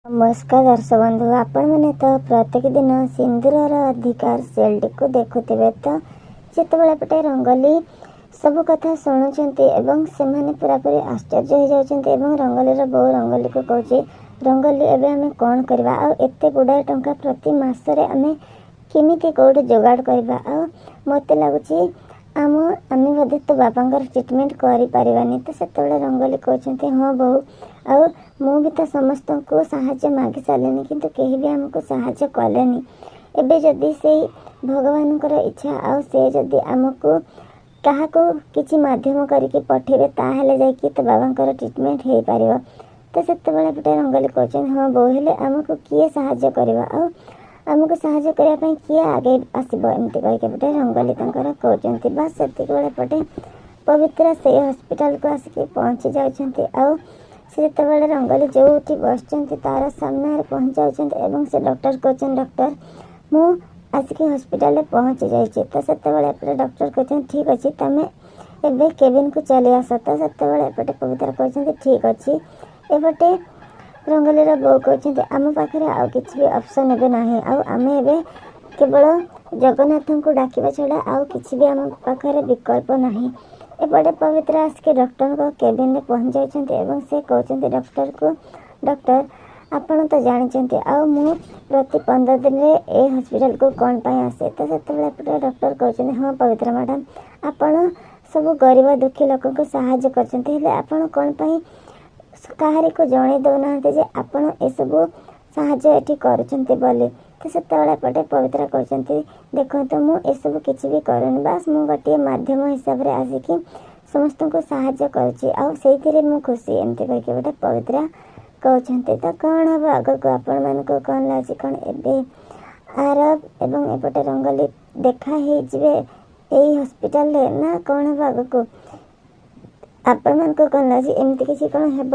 ନମସ୍କାର ଦର୍ଶକ ବନ୍ଧୁ, ଆପଣମାନେ ତ ପ୍ରତ୍ୟେକ ଦିନ ସିନ୍ଦୁରର ଅଧିକାର ସିରିଏଲଟିକୁ ଦେଖୁଥିବେ। ତ ଯେତେବେଳେ ଏପଟେ ରଙ୍ଗୋଲି ସବୁ କଥା ଶୁଣୁଛନ୍ତି ଏବଂ ସେମାନେ ପୁରାପୁରି ଆଶ୍ଚର୍ଯ୍ୟ ହେଇଯାଉଛନ୍ତି ଏବଂ ରଙ୍ଗୋଲିର ବୋଉ ରଙ୍ଗୋଲିକୁ କହୁଛି, ରଙ୍ଗୋଲି, ଏବେ ଆମେ କ'ଣ କରିବା ଆଉ ଏତେ ଗୁଡ଼ାଏ ଟଙ୍କା ପ୍ରତି ମାସରେ ଆମେ କେମିତି କେଉଁଠି ଯୋଗାଡ଼ କରିବା? ଆଉ ମୋତେ ଲାଗୁଛି ଆମେ ବୋଧେ ତୋ ବାପାଙ୍କର ଟ୍ରିଟମେଣ୍ଟ କରିପାରିବାନି। ତ ସେତେବେଳେ ରଙ୍ଗୋଲି କହୁଛନ୍ତି, ହଁ ବୋଉ, ଆଉ ମୁଁ ବି ତ ସମସ୍ତଙ୍କୁ ସାହାଯ୍ୟ ମାଗି ସାରିଲିଣି, କିନ୍ତୁ କେହି ବି ଆମକୁ ସାହାଯ୍ୟ କଲେନି। ଏବେ ଯଦି ସେଇ ଭଗବାନଙ୍କର ଇଚ୍ଛା ଆଉ ସେ ଯଦି ଆମକୁ କାହାକୁ କିଛି ମାଧ୍ୟମ କରିକି ପଠେଇବେ, ତାହେଲେ ଯାଇକି ତୋ ବାବାଙ୍କର ଟ୍ରିଟମେଣ୍ଟ ହେଇପାରିବ। ତ ସେତେବେଳେ ଏପଟେ ରଙ୍ଗୋଲି କହୁଛନ୍ତି, ହଁ ବୋଉ, ହେଲେ ଆମକୁ କିଏ ସାହାଯ୍ୟ କରିବ ଆଉ ଆମକୁ ସାହାଯ୍ୟ କରିବା ପାଇଁ କିଏ ଆଗେଇ ଆସିବ? ଏମିତି କହିକି ଏପଟେ ରଙ୍ଗୋଲି ତାଙ୍କର କହୁଛନ୍ତି। ବାସ୍, ସେତିକି ବେଳେ ଏପଟେ ପବିତ୍ରା ସେଇ ହସ୍ପିଟାଲକୁ ଆସିକି ପହଞ୍ଚି ଯାଉଛନ୍ତି ଆଉ ସେ ଯେତେବେଳେ ରଙ୍ଗୋଲି ଯେଉଁଠି ବସିଛନ୍ତି ତାର ସାମ୍ନାରେ ପହଞ୍ଚି ଯାଉଛନ୍ତି ଏବଂ ସେ ଡକ୍ଟର କହୁଛନ୍ତି, ଡକ୍ଟର, ମୁଁ ଆସିକି ହସ୍ପିଟାଲରେ ପହଞ୍ଚି ଯାଇଛି। ତ ସେତେବେଳେ ଏପଟେ ଡକ୍ଟର କହୁଛନ୍ତି, ଠିକ୍ ଅଛି, ତମେ ଏବେ କେବିନକୁ ଚାଲି ଆସ। ତ ସେତେବେଳେ ଏପଟେ ପବିତ୍ରା କହୁଛନ୍ତି, ଠିକ୍ ଅଛି। ଏପଟେ ରଙ୍ଗୋଲିର ବୋଉ କହୁଛନ୍ତି, ଆମ ପାଖରେ ଆଉ କିଛି ବି ଅପସନ୍ ଏବେ ନାହିଁ ଆଉ ଆମେ ଏବେ କେବଳ ଜଗନ୍ନାଥଙ୍କୁ ଡାକିବା ଛଡ଼ା ଆଉ କିଛି ବି ଆମ ପାଖରେ ବିକଳ୍ପ ନାହିଁ। ଏପଟେ ପବିତ୍ର ଆସିକି ଡକ୍ଟରଙ୍କ କେବିନରେ ପହଞ୍ଚି ଯାଉଛନ୍ତି ଏବଂ ସେ କହୁଛନ୍ତି ଡକ୍ଟରକୁ, ଡକ୍ଟର, ଆପଣ ତ ଜାଣିଛନ୍ତି ଆଉ ମୁଁ ପ୍ରତି 15 ଦିନରେ ଏ ହସ୍ପିଟାଲକୁ କ'ଣ ପାଇଁ ଆସେ। ତ ସେତେବେଳେ ଏପଟେ ଡକ୍ଟର କହୁଛନ୍ତି, ହଁ ପବିତ୍ର ମ୍ୟାଡ଼ାମ୍, ଆପଣ ସବୁ ଗରିବ ଦୁଃଖୀ ଲୋକଙ୍କୁ ସାହାଯ୍ୟ କରୁଛନ୍ତି, ହେଲେ ଆପଣ କ'ଣ ପାଇଁ କାହାରିକୁ ଜଣେଇ ଦେଉନାହାନ୍ତି ଯେ ଆପଣ ଏସବୁ ସାହାଯ୍ୟ ଏଠି କରୁଛନ୍ତି ବୋଲି? ତ ସେତେବେଳେ ଏପଟେ ପବିତ୍ରା କହୁଛନ୍ତି, ଦେଖନ୍ତୁ, ମୁଁ ଏସବୁ କିଛି ବି କରୁନି, ବାସ୍ ମୁଁ ଗୋଟିଏ ମାଧ୍ୟମ ହିସାବରେ ଆସିକି ସମସ୍ତଙ୍କୁ ସାହାଯ୍ୟ କରୁଛି ଆଉ ସେଇଥିରେ ମୁଁ ଖୁସି। ଏମିତି କହିକି ଗୋଟେ ପବିତ୍ରା କହୁଛନ୍ତି। ତ କ'ଣ ହେବ ଆଗକୁ, ଆପଣମାନଙ୍କୁ କ'ଣ ଲାଗୁଛି? କ'ଣ ଏବେ ଆରବ ଏବଂ ଏପଟେ ରଙ୍ଗୋଲି ଦେଖା ହେଇଯିବେ ଏଇ ହସ୍ପିଟାଲରେ ନା କ'ଣ ହେବ ଆଗକୁ? ଆପଣମାନଙ୍କୁ କ'ଣ ଲାଗୁଛି, ଏମିତି କିଛି କ'ଣ ହେବ?